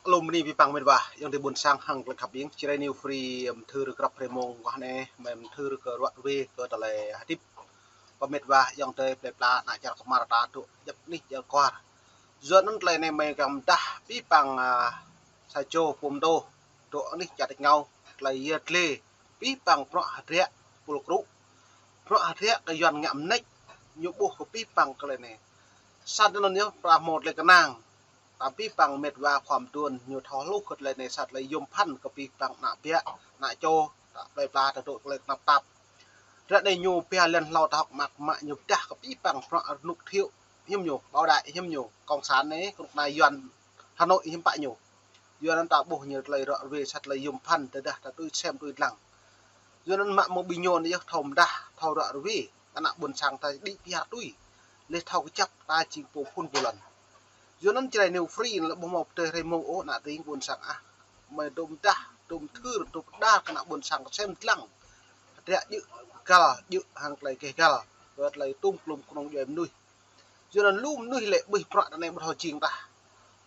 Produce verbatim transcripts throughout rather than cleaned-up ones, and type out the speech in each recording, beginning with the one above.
Alum ni pih păng mĕt wa, ayŏng adơi ƀuôn sang hăng tơlơi khăp ƀing, Jrai New Free, mơthưr krăp hrơi mông kơ anai, mơthưr kơ ruă rơwe kơ tơlơi hơdip. Pơ mĕt wa, ayŏng adơi plơi pla ană čar kơmar ta dŏ djăp anih djăp kwar. Yua anŭn tơlơi anai mơi kiăng pơdah pih păng, a, sa čô pô mơtô dŏ anih čar tač rơngiao, tơlơi yơh tlê pih păng bruă hơdră pul krŭ. Bruă hơdră kơ Yuan ngă mơneč, ñu ƀuh kơ pih păng kơ tơlơi anai. Sa tơlơi anŭn yơh pơrăm hmâo tơlơi kơnang. Ta pih păng mĕt wa khua mơduôn ñu thâo hluh kơ tơlơi anai sa tơlơi yôm phăn kơ pih păng ană ƀiă, ană čô, ta plơi pla ta dŏ tơlơi tơnap tap. Ră anai ñu pia lŏn hlâo ta hơ̆k mơak mă ñu pơdah kơ pih păng bruă rơnŭk thiŏ hiư̆m ñu, bảo đại hiư̆m ñu, cộng sản anai, kơnuk kơna Yuan Hà Nội hiư̆m pă ñu. Yua anŭn ta ƀuh ñu tơlơi ruă rơwe sa tơlơi yôm phăn tơdah ta tui sem tui dlăng. Yua anŭn mă mơ̆ng ƀing ñu anai yơh thâo mơdah, thâo ruă rơwe, ană ƀuôn sang ta đĭ pia tui. Leh thâo kơjăp ta jing pô phun pô lŏn. Yua anŭn Jrai New Free anŭn lĕ ƀu hmâo pơdơi hrơi mông ôh ană tring ƀuôn sang ah. Mơi dŏ mơdah, dŏ mơthưr, dŏ pơđar kơ ană ƀuôn sang sem dlăng. Hơdră djơ̆ găl, djơ̆ hăng tơlơi gêh găl. Kơ tơlơi tum klum kơnung djuai mơnuih. Yua anŭn lu mơnuih lĕ ƀuh bruă tơ anai ƀu thâo jing tah.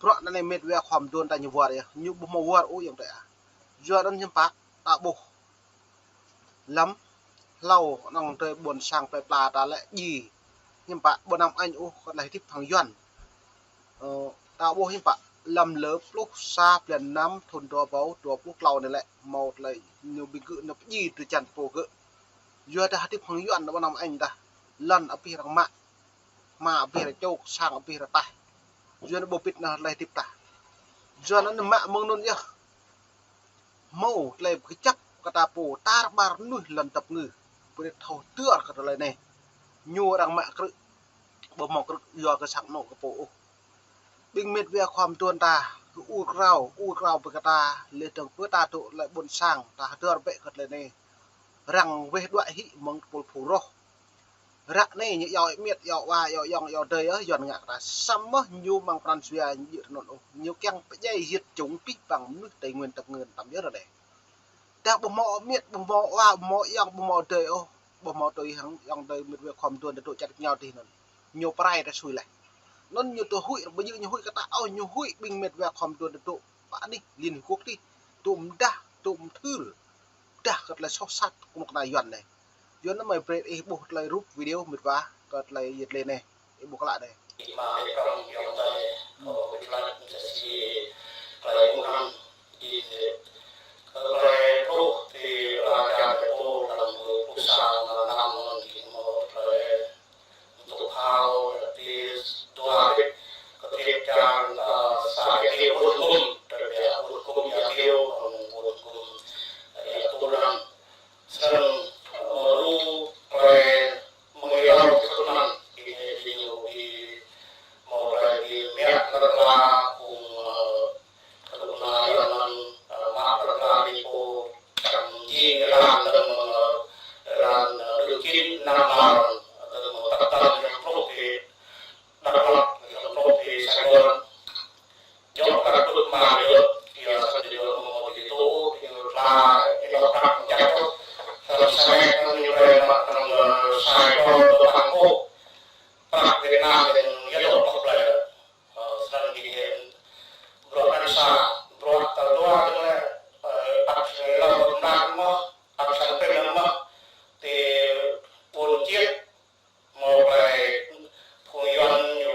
Bruă tơ anai mĕt wa khua mơduôn ta ñu wơr yơh, ñu ƀu hmâo wơr ôh ayŏng adơi ah. Yua anŭn hiư̆m pă, ta ƀuh lăm hlâo anŏ tơi ƀuôn sang plơi pla ta lĕ djai. Hiư̆m pă, ƀu năm añ ôh kơ tơlơi hơdip hăng Yuan. Ơ, ta ƀuh hiư̆m pă, lăm lơ pluh sa blan năm thun dua rơbâo dua pluh klâo anai lĕ, hmâo tơlơi ñu ƀing gơ̆ ñu pơdjai tơčan pô gơ̆. Yua dah hơdip hăng Yuan ƀu năm añ tah. Lŏn abih arăng mă. Hma abih arăng čŏk, sang abih arăng taih. Yua anŭn ƀu pĭt nao tơlơi hơdip tah. Yua anŭn mă mơ̆ng anŭn yơh. Hmâo tơlơi kơjăp kơ ta pô tar ƀar mơnuih lŏn tơpơngư. Pơrĭt thâo tơr kơ tơlơi anai. Ñu arăng mă krư̆. Ƀu hmâo krư̆ yua kơ sang anŏ kơ pô ôh. Ƀing mĕt wa khua mơduôn ta, ur krao, ur krao ƀơi kơ ta, leh dơ̆ng pơ ta dŏ tơlơi ƀuôn sang, ta hơdơr bĕ kơ tơlơi anai. Arăng weh đuaĭ hĭ mơ̆ng tơpul phung roh. Ră anai ñu iâu amiêt, iâu wa, iâu ayŏng, iâu adơi, ơ, Yuan ngă kơ ta. Samơ̆ ñu mơ̆ng pran jua ñu djơ̆ tơ anŭn ôh. Ñu kiăng pơdjai giết chủng pih păng mơnuih Tây Nguyên tơpơngư tăm yơh ră anai. Dah ƀu hmâo amiêt, ƀu hmâo wa, ƀu hmâo ayŏng, ƀu hmâo adơi ôh. Ƀu hmâo tui hăng ayŏng adơi mĕt wa khua mơduôn ta dŏ čar tač rơngiao tih anŭn. Ñu pơrai ta sui laih. Anŭn ñu tơ huĭ, ƀu djơ̆ ñu huĭ kơ ta ôh, ñu huĭ ƀing mĕt wa khua mơduôn ta dŏ pơ anih Liên Hiệp Quốc tih. Dŏ mơdah, dŏ mơthưr. Pơdah kơ tơlơi soh sat kơnuk kơna Yuan anai. Yua anŭn mơi brơi ih ƀuh tơlơi rup video mĕt wa kơ tơlơi yơh tlê anai. Ih ƀuh klă anai. Ih mă ih prŏng ayŏng adơi, kâo kơtlaih mơ̆ng čar si tơlơi ƀu anŭn, ih, ơ, tơlơi truh ti ala čar ta pô lăm pluh sa năm anŭn ih hmâo tơlơi tŭ phao ti dua rĭm kơ triep čar, ơ, sa rĭm ƀuôn gum, tơbiă ƀuôn gum Ia Kiêu, ƀuôn gum Ia Turan. Snăn, ơ, lu tơlơi mơ̆ng hlâo kơ anăn, ih, ih, ñu, ih, hmâo tơlơi ih mă lŏn ala kơ, ơ, kơ anŭn, ơ, mă lŏn ala ih pô čang jing ran dơ̆ng mơ̆ng, ơ, ran, ơ, dơ̆ng jing năm ran, dơ̆ng mơ̆ng tăk tăn yang truh ti Dak Lak, yang truh ti Sài Gòn. Djŏ kơ tŭt mă djŏ, ia sa djŏ mơ̆ng ti tŭ, ia tla, ia tla prăk jăk. Tơl sa mĕt ñu brơi mă tơnăng, ơ, Sài Gòn tơ Bangkok. Prăk Việt Nam yang ia djŏ pơk blai. Ơ, snăn gih hĕ. Bruă anăn sa, bruă tal dua dơ̆ng lĕ, ơ, ăt sa lăm mơ̆ng mơh, ăt sa pĭn mơh. Ti ƀuôn Čiêk, mơ̆ blai phung Yuan ñu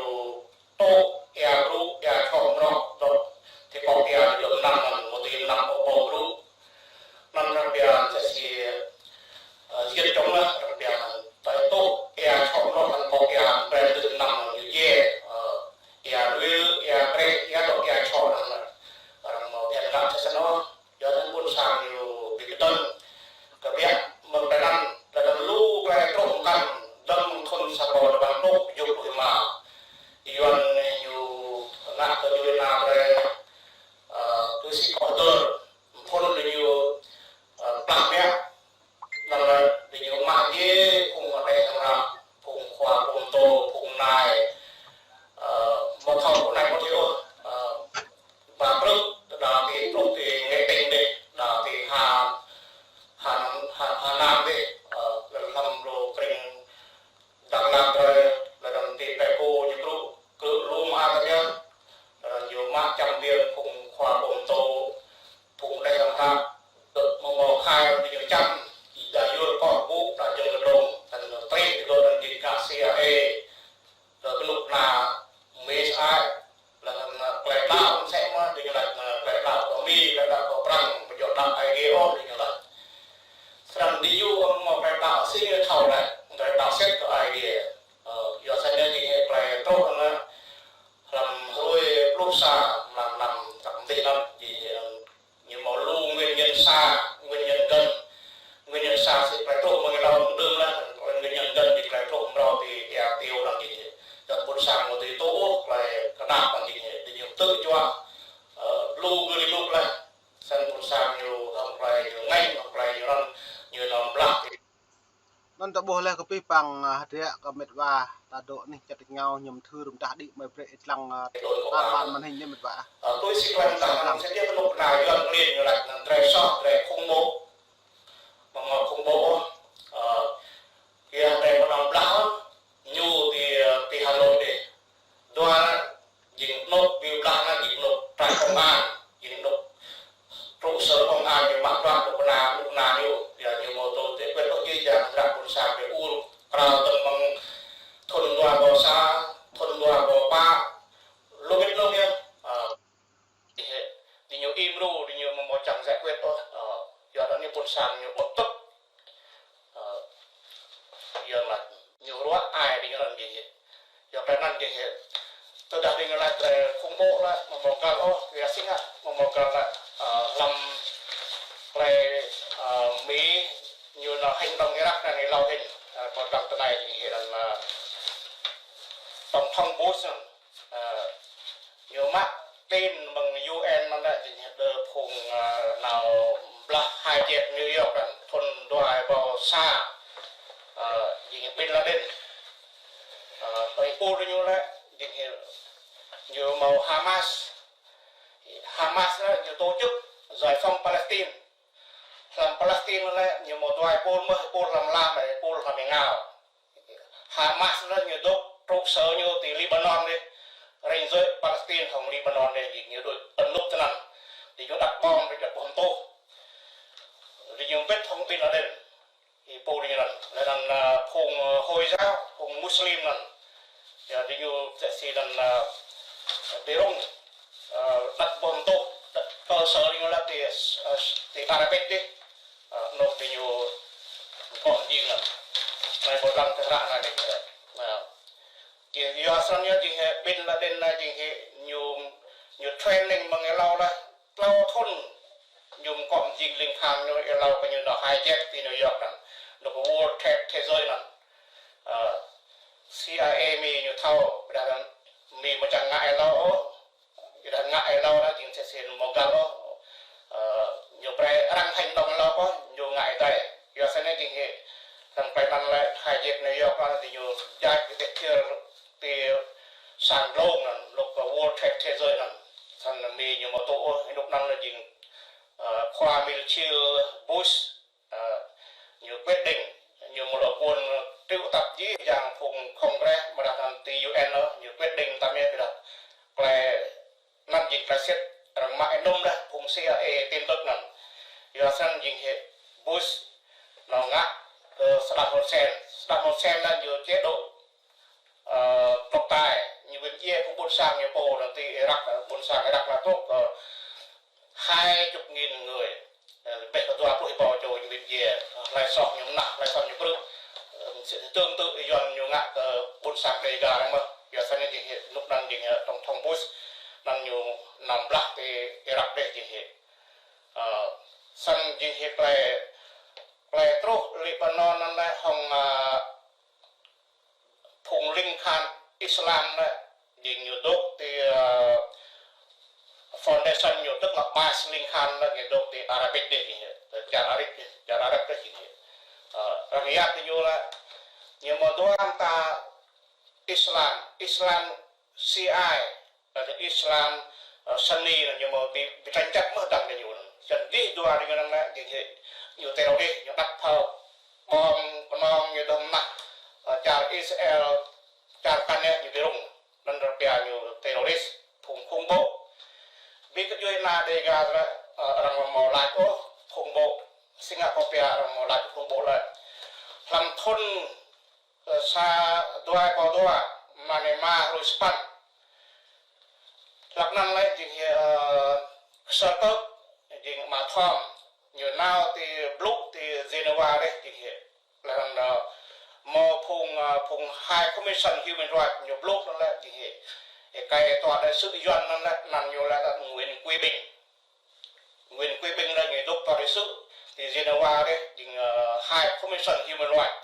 tŭ ia brŭ, ia čŏk mrŏk, dŏ ti kŏk ia dŏ năm anăn, mơ̆ ti năm ƀô̆ brŭ. Anăn arăng pia čar si, ơ, giết chủng lah, arăng pia anăn. Tơl tŭ ia čŏk mrŏk anăn kŏk ia, brơi tŭ năm anăn ñu djai, ơ, ia rui, ia brĕ, ia dŏ ia čŏk anăn. Arăng mơ̆ pia anăn čar si anăn. Yua anăn ƀuôn sang ñu ƀu kơtơ̆ng. Kbiă mơ̆ng tơnăn, tơnăn lu klei truh mkăn, dơ̆ng thŭn sa rơbâo dua păn êtuh kjuh pluh êma. Yuan ñu ngă kơ djuê ana drei, ơ, tui si kơ hdơr, mphŭn diñu, ơ, plah biă, anăn lĕ diñu mă djai, Sĭt ñu thâo lĕ, tơlơi đaŏ sĭt kơ Aê Diê. Ơ, yua sĭt ñu jing hĭ tơlơi truh anŭn, hlăm hrơi pluh sa, mlam năm, tăp mơdih anŭn, jing hĭ anŭn, ñu hmâo lu nguyên nhân xa, nguyên nhân gần. Nguyên nhân xa sĭt tơlơi truh mơ̆ng hlâo mơ̆ng đưm laih, nguyên nhân gần jing tơlơi truh mrâo ti ia Tiêu anŭn jing hĭ. Yua ƀôn sang mơ̆ tui tŭ ôh tơlơi kơnap anŭn jing hĭ, jing hĭ tŭ juă, ơ, lu gơ̆ rơnŭk laih. Sĭt ƀôn sang ñu hăng tơlơi ñu ngêñ, hăng tơlơi ñu răn, ñu nao blah. Anŭn ta ƀuh laih kơ pih păng, ơ, hơdră kơ mĕt wa ta dŏ anih čar tač rơngiao ñu mơthưr mơdah đĭ mơi brơi ih lăng, ơ, tar ƀan màn hình anih mĕt wa. Ơ, tui si klăng tah lăng, sĭt ñu kơnuk kơna Yuan klin ñu laĭ anŭn drơi soh, drơi khủng bố. Mơ̆ng khủng bố, ơ, Yua anŭn ƀôn sang blah, ñu ti, ti Hà Nội dih. Dua, jing anŭn ƀu blah anŭn jing anŭn trại công an, jing anŭn trụ sở công an ñu mă bruă anŭn kơna, anŭn kơna ñu, yua ñu hmâo tơlơi tê pet ôh jih jang hơdră ƀôn sang ƀu ur, krao tơ̆ng mơ̆ng thun dua rơbâo sa, thun dua rơbâo pă, lu mĭt lu yơh. Ơ. Jing hĭ, diñu im ru, diñu mơ̆ mơ̆ čang giải quyết ôh, ơ, yua anŭn ñu ƀôn sang ñu ƀu tŭ. Ơ, yua anŭn ñu ruă ai diñu anŭn jing hĭ. Yua kơ anŭn jing hĭ. Tơdah diñu laĭ tơlơi khủng bố laih, mơ̆ mơ̆ găl ôh, yua sĭt ngă, mơ̆ mơ̆ găl laih, ơ, hlăm tơlơi, ơ, Mi, ñu nao hành động Iraq anŭn ih lăi hĭ, ơ, ƀôn sang tơnai jing hĭ anŭn, ơ, Tổng thống Bush anŭn. Ơ, ñu mă tin mơ̆ng U N anŭn lĕ jing hĭ đơ phung, ơ, nao blah hijack New York anŭn thun dua rơbâo sa, ơ, jing hĭ Bin Laden. Ơ, tơlơi pô ñu lĕ jing hĭ ñu hmâo Hamas. Hamas lĕ ñu tổ chức giải phóng Palestine. Hlăm Palestine lĕ ñu hmâo dua êpul mơ̆n, êpul hlăm lam, êpul hlăm êngao. Hamas lĕ ñu dŏ trụ sở ñu ti Lebanon dih, ranh giới Palestine hăng Lebanon dih, ñu dŏ tơnŭk tơnăn. Dih ñu đặt bom, dih đặt bom tuh. Dih ñu bĕt hăng Bin Laden. Êpul dih ñu anŭn. Lĕ anŭn, ơ, phung, ơ, Hồi giáo, phung Muslim anŭn. Yua dih ñu mơsĕ si anŭn, ơ, ƀu rŭng, ơ, đặt bom tuh, đặt cơ sở dih ñu lĕ ti, ơ, ti Arabik dih. Ơ, anŭn dih ñu kŏ jing anŭn. Anai ƀu lăng tơhră anai dih. Ơ, jing yua srăng yua jing hĭ Bin Laden anai jing hĭ ñu, ñu training mơ̆ng hlâo laih. Tlâo thun ñu mơ̆ kŏ jing ling khang ñu hlâo kơ ñu nao hijack ti New York anŭn. Anŭn kơ World Trade thế giới anŭn. Ơ, C I A Mi ñu thâo, ƀiădah anŭn Mi mơ̆ čang ngă hlâo ôh. Ƀiădah ngă hlâo anŭn jing sĭt sĭt mơ̆ găl ôh. Ơ, ñu brơi arăng hành động hlâo ôh, ñu ngă ih dai. Yua sĭt anai jing hĭ, tơlơi anŭn lĕ hijack New York anŭn dih ñu jač ti dêh čar ti sang dlông anŭn, anŭn kơ World Trade thế giới anŭn. Sĭt Mi ñu mơ̆ tŭ ôh, anŭn anŭn lĕ jing, ơ, khua Mitchell Bush, ơ, ñu quyết định, ñu mơ̆ lŏ guôn triệu tập jih jang phung Congress, ƀiădah anŭn ti U N ôh, ñu quyết định tơm yơh ƀiădah tơlơi anŭn jing tơlơi sĭt, arăng mă ênŭm laih phung C I A tin tức anŭn. Yua srăng jing hĭ Bush nao ngă kơ Saddam Hussein. Saddam Hussein anŭn ñu chế độ, ơ, độc tài, ñu ƀu mơñi phung ƀôn sang ñu pô anŭn ti Iraq, ƀôn sang Iraq anŭn truh kơ hai chục nghìn người. Ơ, ƀĕ kơ dua pluh rơbâo čô ñu ƀu mơñi, hlơi soh ñu mơnă, hlơi soh ñu brư̆. Ơ, mơsĕ si tương tự Yuan ñu ngă kơ ƀôn sang Đêga anŭn mơ̆n. Yua sĭt anai jing hĭ, anŭn anŭn jing hĭ Tổng thống Bush, anŭn ñu nao blah ti Iraq dih jing hĭ. Ơ, sĭt jing hĭ tơlơi, tơlơi truh Lebanon anŭn lĕ hăng, ơ, phung ling khang Islam lĕ, jing ñu dŏ ti, ơ, foundation ñu, tức là base ling khang lĕ, ñu dŏ ti Arabik dih, jing hĭ, čar Arab dih, čar Arab dih jing hĭ. Ơ, arăng yap kơ ñu lĕ, ñu mơ̆ dua mơta Islam, Islam Shia, ơ, Islam, ơ, Sunni anŭn ñu mơ̆ ƀu, ƀu tranh chấp mơ̆ hơdăng kơ ñu anŭn. Sĭt dih dua dih ñu anŭn lĕ, jing hĭ, ñu terrorist, ñu đặt phao bom kơnong ñu dŏ mơnă, ơ, čar Israel, čar Palestine ñu ƀu rŭng. Anŭn rơpia ñu terrorist, phung khủng bố. Ƀu kơ djuai ană Đêga lĕ, ơ, arăng mơ̆ laĭ ôh khủng bố. Sĭt ngă kơ pia arăng mơ̆ laĭ khủng bố lĕ. Hlăm thun, ơ, sa dua rơbâo dua, mơ̆ng anai mă hrơi sapăn. Hlăk anŭn lĕ jing hĭ, ơ, Kơsơr Tơk, jing Ama Thom, ñu nao ti blŭ ti Geneva dih jing hĭ. Lĕ anŭn, ơ, High Commission Human Rights ñu blŏk anŭn lĕ jing hĭ. Ơi, kơ tòa đại sứ Yuan anŭn lĕ, anăn ñu lĕ Nguyễn Quý Bình. Nguyễn Quý Bình lĕ ñu dŏ tòa đại sứ ti Geneva dih, jing, ơ, High Commission Human Rights.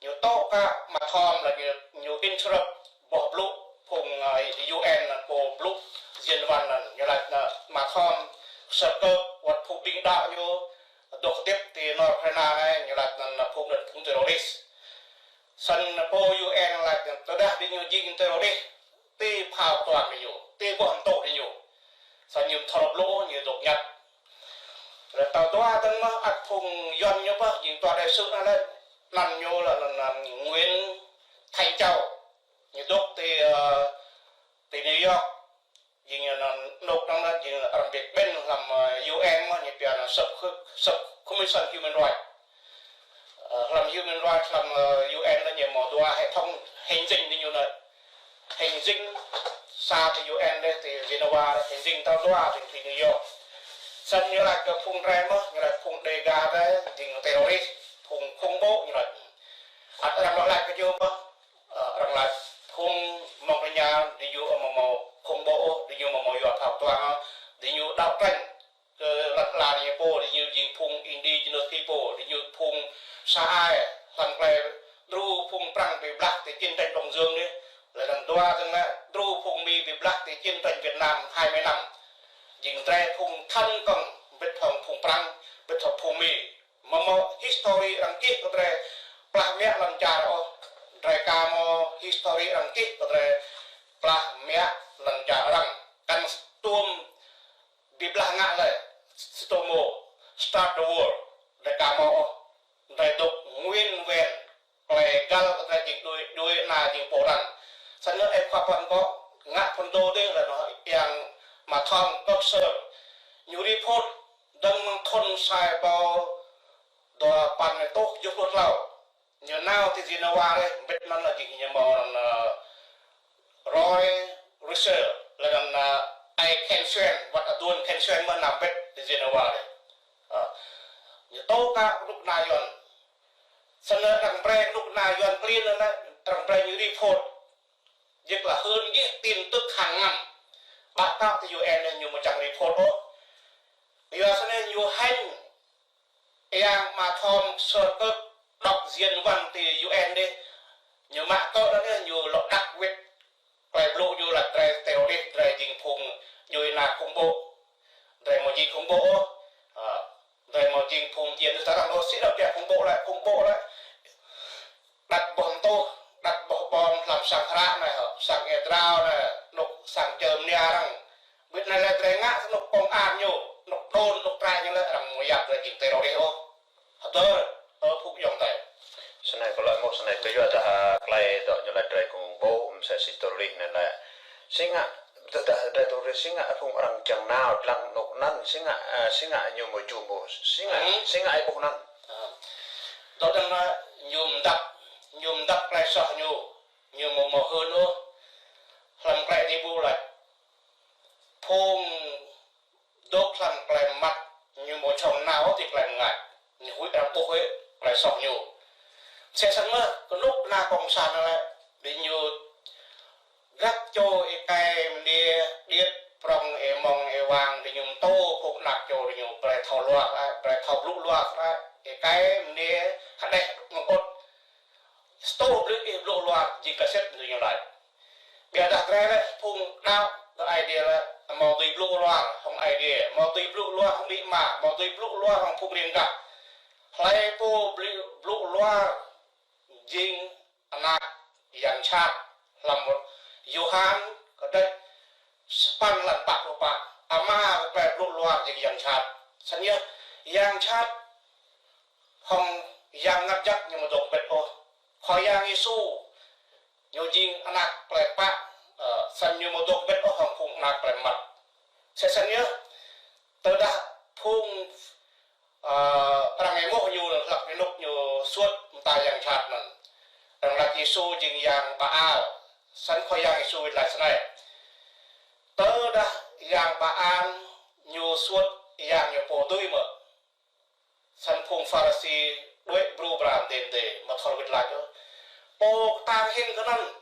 Ñu tŏ kơ mă thom lĕ ñu, ñu interrupt boh blŭ phung, ơ, U N lĕ pô blŭ Yuan anŭn, ñu laĭ anŭn mă thom sơkơ wơ̆t phung ƀing đaŏ ñu dŏ hơdip ti North Carolina anai, ñu laĭ anŭn phung anŭn phung terrorist. Snăn pô U N laĭ anŭn tơdah ƀing ñu jing terrorist, ti phao tuang ƀing ñu, ti boh mtŭ ƀing ñu. Snăn ñu thâo blŭ ñu dŏ ñăt. Lĕ tal dua dơ̆ng mơ̆ ăt phung Yuan ñu pơh jing tòa đại sứ anŭn lĕ, anăn ñu lĕ anăn Nguyễn Thanh Châu. Ñu dŏ ti, ơ, ti New York. Jing anăn anôk anŭn lĕ jing arăng pơkŏn hlăm, ơ, U N mơ̆ ñu pia anăn sub, sub Commission Human Rights. Ơ, hlăm Human Rights hlăm, ơ, U N lĕ ñu mâo dua hệ thống hành chính ƀing ñu anŭn. Hành chính sa ti U N dih, ti Geneva, hành chính tal dua ti, ti New York. Snăn ñu laĭ kơ phung drei mơ̆, ñu laĭ phung Đêga drei jing terrorist, phung khủng bố ñu laĭ. Ăt arăng lŏ laĭ kơ ñu mơ̆, ơ, arăng laĭ phung mơ̆ng tơña ƀing ñu amâo mâo khủng bố ôh, ƀing ñu amâo mâo yua phao tuang ôh, ƀing ñu đấu tranh kơ lăn ala ñu pô, ƀing ñu jing phung indigenous people, ƀing ñu phung sa ai, hlăm klei đru phung Prăng bi blah ti chiến tranh Đông Dương dih. Lĕ tal dua dơ̆ng lĕ đru phung Mi bi blah ti chiến tranh Việt Nam hai mươi năm. Jing drei phung thân công, ƀiădah hŏng phung Prăng, ƀiădah hŏng phung Mi. Mâo mâo history arăng čih kơ drei plah mă lăn čar ôh. Drei ka mâo history arăng čih kơ drei plah mă lăn čar arăng. Kăn tuôm bi blah ngă lĕ, sitômô, start the war, drei ka mâo ôh. Drei dŏ nguyên vẹn, klei găl kơ drei jing đuaĭ, đuaĭ ană jing pô arăng. Snăn ơi khua păn kŏ, ngă phŭn dô dih lĕ anŏ yang mă thom kơ sơr. Ñu report dơ̆ng mơ̆ng thŭn sa êbâo dua păn êtuh kjuh pluh tlâo. Ñu nao ti Geneva dih, mbĭt anăn lĕ jing ñu mâo anăn, ơ, Roy Richer, lĕ anăn, ơ, ơi Ken Suen, wơ̆t aduôn Ken Suen mơ̆ nao mbĭt ti Geneva dih. Ơ, ñu tŏ kơ kơnuk kơna Yuan. Snăn arăng brei kơnuk kơna Yuan klin anăn lĕ, arăng brei ñu report. Jing lĕ hưn gih tin tức hàng năm. Ƀă kơ ti U N ñu amâo čiăng report ôh. Yua snăn ñu hêñ yang mă thom sơr kơ đŏk diễn văn ti U N dih. Ñu mă kơ anăn dih ñu lŏ đăk wĭt. Klei blŭ ñu laĭ drei terrorist, drei jing phung djuê ana khủng bố. Drei amâo jing khủng bố ôh. Ơ, drei amâo jing phung jing tơ răng ôh, si đăp pia khủng bố lĕ, khủng bố lĕ. Đăt boh mtuh, đăt boh bom hlăm sang hră anai hŏ, sang êa drao anai, anôk sang čơ mnia arăng. Ƀiădah anai lĕ drei ngă anôk công an ñu, anôk đồn, anôk trại ñu lĕ arăng amâo yap drei jing terrorist ôh. Hơdơr, ơ phung ayŏng adei. Snei kơ lĕ mơ̆ snei kơ yua dah klei dŏ ñu laĭ drei khủng bố, msĕ si terrorist anai lĕ. Si ngă, dah, dah drei terrorist si ngă phung arăng čiăng nao dlăng anôk anăn, si ngă, ơ, si ngă ñu mâo jum ôh, si ngă, hmm, si ngă ih ƀuh anăn. Ơ. Dŏ dơ̆ng lĕ ñu mdăp, ñu mdăp klei soh ñu, ñu amâo mâo hưn ôh. Hlăm klei Aê Diê blŭ lač, phung dôk hlăm klei mmăt ñu amâo jhŏng nao ti klei mngač. Ñu huĭ arăng ƀuh huĭ klei soh ñu. Msĕ snăn mơh, kơnuk kơna cộng sản anai lĕ, ƀing ñu grăp čô êkei mniê điêt prŏng êmŏng êwang, ƀing ñu mtô phung anak čô ƀing ñu brei thâo luar, brei thâo blŭ luar, êkei mniê hđeh mơ̆ng ŭt. Sơtô blư̆ ih blŭ luar jing kơ sĭt, ñu lač. Ƀiădah drei lĕ phung đaŏ kơ Aê Diê lĕ amâo dưi blŭ luar hŏng Aê Diê, amâo dưi blŭ luar hŏng amĭ ama, amâo dưi blŭ luar hŏng phung riêng gah. Hlei pô blŭ, blŭ luar jing anak yang jhat. Hlăm Yôhan kdrêč sapăn lăn pă pluh pă, ama kơ klei blŭ luar jing yang jhat. Snăn yơh, yang jhat hŏng Yang Mngăt Jăk ñu amâo dôk mbĭt ôh. Khua Yang Yêsu ñu jing anak klei pă, ơ, snăn ñu amâo dôk mbĭt ôh hŏng phung anak klei mmăt. Msĕ snăn yơh, tơdah phung, ơ, arăng êmuh ñu hlăk anŭn ñu suôt mta yang jhat anŭn. Arăng lač Yêsu jing yang Baal. Snăn Khua Yang Yêsu wĭt lač snei: Tơdah yang Baal ñu suôt yang ñu pô dưi mơ̆? Snăn phung Pharisi đuĕ bru bra mdê mdê, amâo thâo wĭt lač ôh. Pô kơtang hĭn kơ anŭn,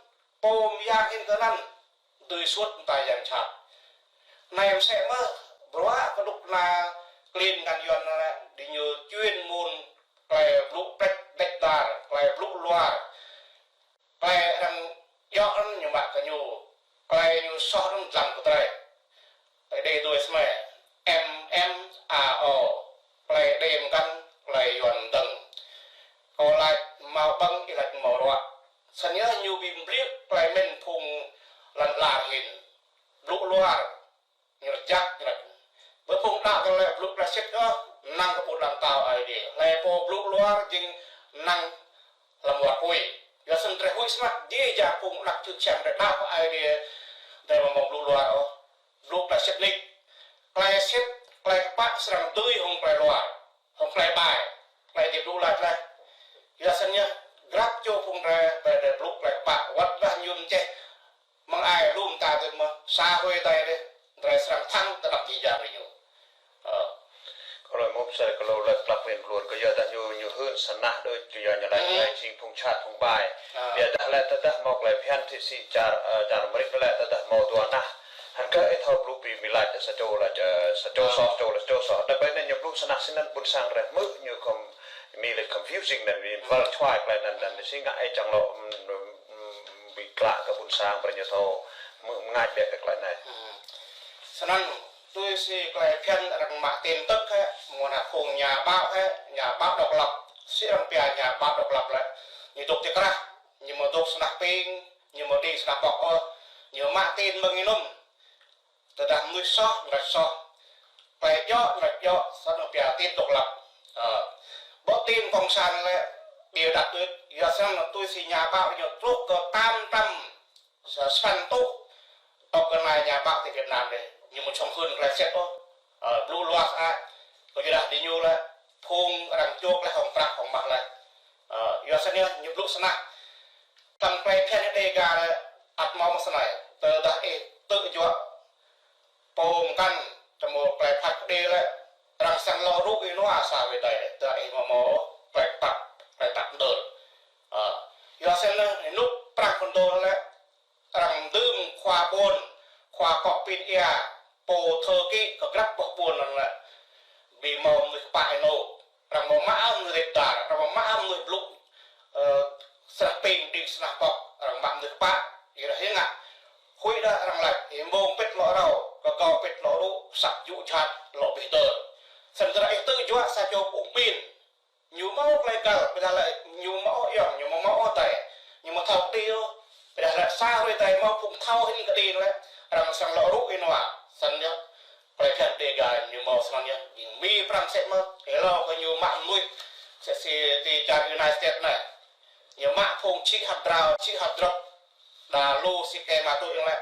pô mơyang hĭn kơ anŭn, dưi suôt mơta yang jhat. Anai mơsĕ mơ̆, bruă kơ dŏ kơna klin ngăn Yuan anai, diñu chuyên môn tơlơi blŭ plĕč đĕč dar, tơlơi blŭ luar. Tơlơi arăng djŏ anŭn ñu mă kơ ñu, tơlơi ñu soh anŭn dlăng kơ drơi. Tơlơi đe dui smĕ, M M A O, tơlơi đe mơkăn, tơlơi Yuan dơ̆ng. Kâo laĭ hmâo ƀơ̆ng, ih laĭ hmâo ruă. Snăn yơh ñu bi mbliư̆ tơlơi mĭn phung lăn ala hĭn. Blŭ luar, ñu rơjăk, ñu rơjăk. Bơ phung đaŏ kơ lĕ blŭ tơlơi sĭt kơ, năng kơ ƀuh lăm tao Aê Diê. Lĕ pô blŭ luar jing năng lăm war kui. Yua snăn drei huĭ snăk, jih jang phung anak čư̆ čhiăng drei đaŏ kơ Aê Diê, drei amâo mâo blŭ luar ôh. Blŭ tơlơi sĭt nik. Tơlơi sĭt, tơlơi kpă srăng dưi hŏng tơlơi luar, hŏng tơlơi ƀai, tơlơi djŏ blŭ lač leh. Yua snăn yơh, grăp čô phung drei, drei, drei blŭ tơlơi kpă, wăt dah ñu mčeh mơ̆ng ai lŏm ta dơ̆ng mơ̆, sa hruê adai dih, drei srăng thăng tơdăp jih jang diñu. Ơ. Kơ lŏ mŭt sơ, kơ lŏ lĕ plăk len klur, kơ yua dah ñu, ñu hưn sa nah đôč, kơ yua ñu lač, hmm, lač jing phung jhat phung ƀai. Ơ. Yua dah lĕ tơdah hmâo tơlơi phiăn thĭ sĭ čar, ơ, čar Amêrik lĕ tơdah hmâo dua nah. Hăng kơ ih thâo blŭ bi mĭn lač sa čô lač, ơ, sa čô, ơ, soh, čô lač čô soh. Dah ƀai anai ñu blŭ sa nah snăn ƀuôn sang drei hmư̆ ñu khŏm mĭn lač confusing anăn, mĭn, hmm, wăl čuai tơlơi anăn, anăn si ngă ih čang lŏ, mm, mm, bi klă kơ ƀuôn sang brei ñu thâo mơ̆ng, mơ̆ng anai biă kơ tơlơi anai. Hmm. Snăn, tui si tơlơi phiăn arăng mă tin tức hĕ, mơ̆ng ană phung nhà báo hĕ, nhà báo độc lập, si arăng pia nhà báo độc lập lĕ, ñu dôk ti krah, ñu amâo dôk sa nah ping, ñu amâo đĭ sa nah pŏk ôh, ñu mă tin mơ̆ng ênŭm. Tơdah mnuih soh, ñu lač soh. Tơlơi djŏ, ñu lač djŏ, snăn pia tin độc lập. Ơ. Bơ tin cộng sản lĕ, bịa đặt đôč, yua snăn tui si nhà báo ñu truh kơ tám trăm sa păn rơtuh, tŏk kơ anai nhà báo ti Việt Nam dih, ñu amâo čŏng hưn tơlơi sĭt ôh. Ơ, blŭ luar sơăi, kơ yua dah diñu lĕ, phung arăng čŏk leh hŏng prăk hŏng mah leh. Ơ, yua snăn ñu blŭ sa nah. Tăm tơlơi phiăn Đêga lĕ ăt mâo mơ̆ng snei. Tơdah ih tŭ juă pô mơkăn, tơmô tơlơi phat kơđi lĕ, arăng srăng lŏ rŭ ih nua sa hruê adai lĕ, tơdah ih amâo mâo tơlơi tăp, tơlơi tăp mơdơr. Ơ. Yua snăn lĕ, hnŭk prăng phŭn dôl lĕ, arăng dưm khua ƀuôn, khua kŏ pin ia, pô thơ kĭ kơ grăp boh ƀuôn anăn lĕ. Bi mâo mnuih kpă ênô. Arăng amâo mă mnuih rĭp dar, arăng amâo mă mnuih blŭ, ơ, sa nah ping đĭ sa nah pŏk, arăng mă mnuih kpă, ih rah ih ngă. Huĭ dah arăng lač, ih mông pĭt lŏ rao, kơ gao pĭt lŏ rŭ, săp jŭ jhat lŏ bi hdơr. Snăn tơdah ih tŭ juă sa čô pŭ pin, ñu mâo tơlơi găl, ƀiădah lĕ ñu mâo ayŏng, ñu mâo mâo adai, ñu mâo thâo kơđi ôh. Ƀiădah lĕ sa hruê adai mâo phung thâo hĭn kơđi lĕ, arăng srăng lŏ rŭ ih nua. Snăn yơh, tơlơi phiăn Đêga ñu mâo snăn yơh. Jing Mi prăng mơsĕ mơh, êlâo kơ ñu mă mnuih, msĕ si ti čar United States anai. Ñu mă phung čhĭ hăt drao, čhĭ hăt drŏk, đa lu si kơ mă tŭ yơh lĕ.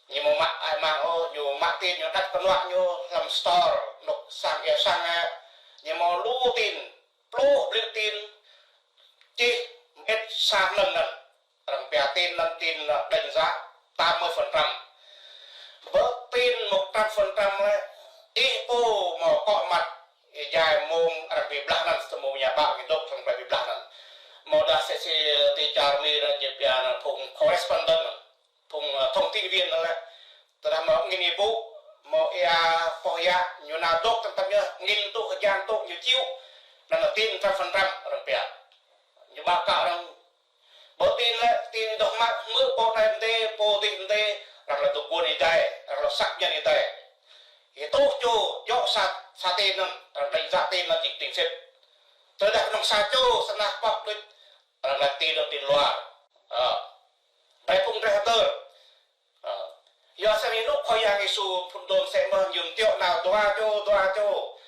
Ñu amâo mă ai mang ôh, ñu mă tin, ñu đăt kơnuă ñu hlăm store, hnŭk sang ia sang, ơ. Ñu mâo lu tin, pluh blư̆ tin, čih mơĭt sa mlŏn anăn. Arăng pia tin anăn tin, ơ, đánh giá tám mươi phần trăm. Bơ tin một trăm phần trăm lĕ, ih pô mâo kŏ măt, ih jai mông arăng bi blah anăn, tơmô nhà báo ñu dôk arăng bi blah anăn. Mâo dah msĕ si ti čar Mi anăn ñu pia anăn phung correspondent anăn. Phung, ơ, thông tin viên anăn lĕ. Tơdah mâo angĭn êbŭ, mâo ia poh ia, ñu nao dôk tăm tăm yơh, angĭn tŭ, hơjan tŭ, ñu čiu. Anăn lĕ tin trăm phần trăm arăng pia. Ñu ba kơ arăng. Bơ tin lĕ, tin dŏ mă, hmư̆ pô anai mdê, pô dih mdê, arăng lĕ dôk guôn êdai, arăng lĕ xác nhận êdai. Ih tŭ čô, djŏ sa, sa tin anăn, arăng đánh giá tin anăn jing tin sĭt. Tơdah knŏng sa čô, sa nah pŏk đôč, arăng lač tin anăn tin luar. Ơ. Ƀai phung drei hdơr. Ơ. Yua snăn hnŭk Khua Yang Yêsu phŭn dôm msĕ mơh ñu mtiŏ nao dua čô, dua čô.